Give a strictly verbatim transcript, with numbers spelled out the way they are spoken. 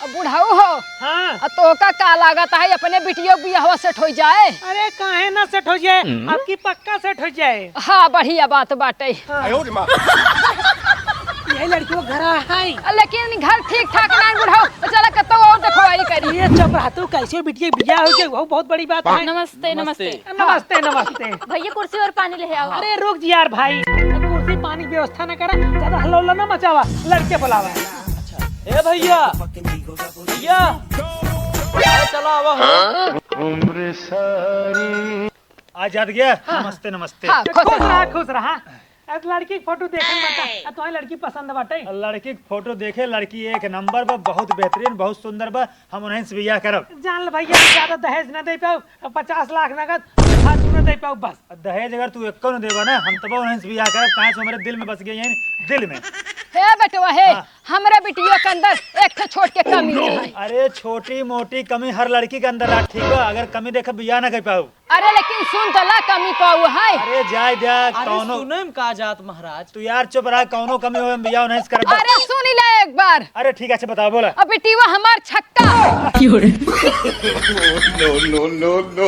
अब बुढ़ऊ हो, हाँ। अब तोहका का लागत है, अपने बिटियो बियाहवा सेट होइ जाए? अरे, काहे ना सेट होइ जाए, हम्म। अब की पक्का सेट होइ जाए। हाँ, बढ़िया बात बाटे। हाँ। यही लड़की वो घर है। लेकिन घर ठीक ठाक ना है बुढ़ऊ, चला कतौ और देखवाई करी। ये चुप रह तू, कैसे बिटिया बियाह होइ जाए, वो बहुत बड़ी बात है। नमस्ते, नमस्ते। नमस्ते, नमस्ते। भैया, कुर्सी और पानी ले आओ। अरे रुक जी यार भाई, कुर्सी पानी की व्यवस्था ना करा, ज्यादा हल्ला उल्ला ना मचावा, लड़के बुलावा। ए भैया, भैया, अरे चलो आवा हो। आज याद गया? हाँ। नमस्ते, नमस्ते। हाँ, खुश खुश रहा। रहा, खुश रहा। अब लड़की के फोटो देखे बता, अब तुम्हारी लड़की पसंद बाटे? लड़की के फोटो देखे, लड़की एक नंबर बा, बहुत बेहतरीन, बहुत सुंदर बा, हम उन्हीं से बियाह करब। जान ले भैया, ज्यादा दहेज ना दे पाऊ, अब पचास लाख नगद, फालतू ना दे पाऊ बस। दहेज अगर तू एको न देबा ना, हम तब उन्हीं से बियाह करब, काहे से हमारे दिल में बस गई है, दिल में। हे बेटवा, हे, हाँ। हमरा बिटिया के अंदर एक ठे छोट के कमी है। अरे छोटी मोटी कमी हर लड़की के अंदर रहा, ठीक बा? अगर कमी देखे बियाह ना कर पाऊ। अरे लेकिन सुन तो ला, कमी पाऊ है। अरे जाए द्या, अरे कौनो सुने में का जात महाराज? तू यार चुप रहा, कौनो कमी हो हम बियाह नहीं करब। अरे सुन ही ले एक बार। अरे ठीक है, अच्छा बताओ, बोला। अब बिटिया हमार छक्का। No, no, no, no।